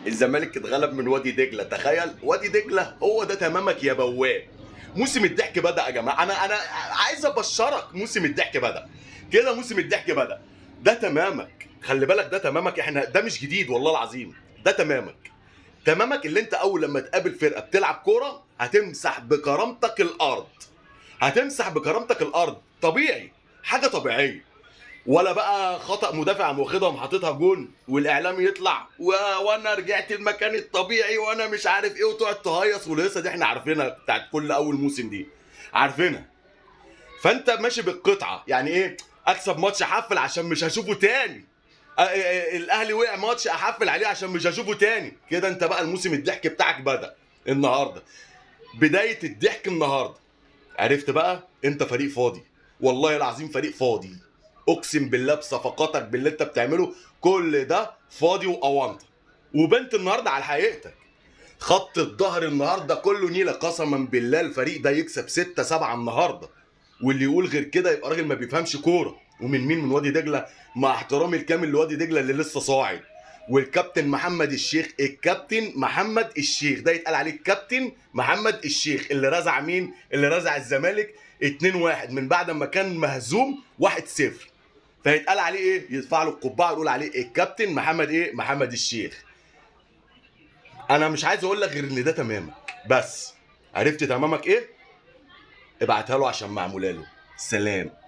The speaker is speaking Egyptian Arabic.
الزمالك اتغلب من وادي دجله. تخيل وادي دجله، هو ده تمامك يا بواب. موسم الضحك بدا يا جماعة. انا عايز ابشرك، موسم الضحك بدا كده، موسم الضحك بدا. ده تمامك، خلي بالك، ده تمامك. احنا ده مش جديد والله العظيم، ده تمامك. تمامك اللي انت اول لما تقابل فرقه بتلعب كورة هتمسح بكرامتك الارض، هتمسح بكرامتك الارض. طبيعي، حاجة طبيعية. ولا بقى خطا مدافع قام واخدها وحاططها جون والاعلام يطلع وانا رجعت المكان الطبيعي وانا مش عارف ايه، وتقعد تهيص. والهيصه دي احنا عارفينها بتاعت كل اول موسم دي، عارفينها. فانت ماشي بالقطعه، يعني ايه؟ اكسب ماتش احفل عشان مش هشوفه تاني. الاهلي وقع ماتش احفل عليه عشان مش هشوفه تاني. كده انت بقى الموسم الضحك بتاعك بدا النهارده، بداية الضحك النهارده. عرفت بقى انت فريق فاضي، والله العظيم فريق فاضي، اقسم بالله. بصفقاتك باللي انت بتعمله كل ده فاضي واونطه. وبنت النهارده على حقيقتك، خط الظهر النهارده كله نيله. قسما بالله الفريق ده يكسب 6 7 النهارده، واللي يقول غير كده يبقى راجل ما بيفهمش كورة. ومن مين؟ من وادي دجله، مع احترامي الكامل لوادي دجله اللي لسه صاعد، والكابتن محمد الشيخ. الكابتن محمد الشيخ ده يتقال عليه الكابتن محمد الشيخ، اللي رزع مين؟ اللي رزع الزمالك 2-1 من بعد ما كان مهزوم 1-0. فيتقال عليه ايه؟ يدفع له القبعة ويقول عليه الكابتن محمد ايه؟ محمد الشيخ. انا مش عايز اقول لك غير ان ده تمامك، بس عرفت تمامك ايه؟ ابعتها له عشان معمولة له. سلام.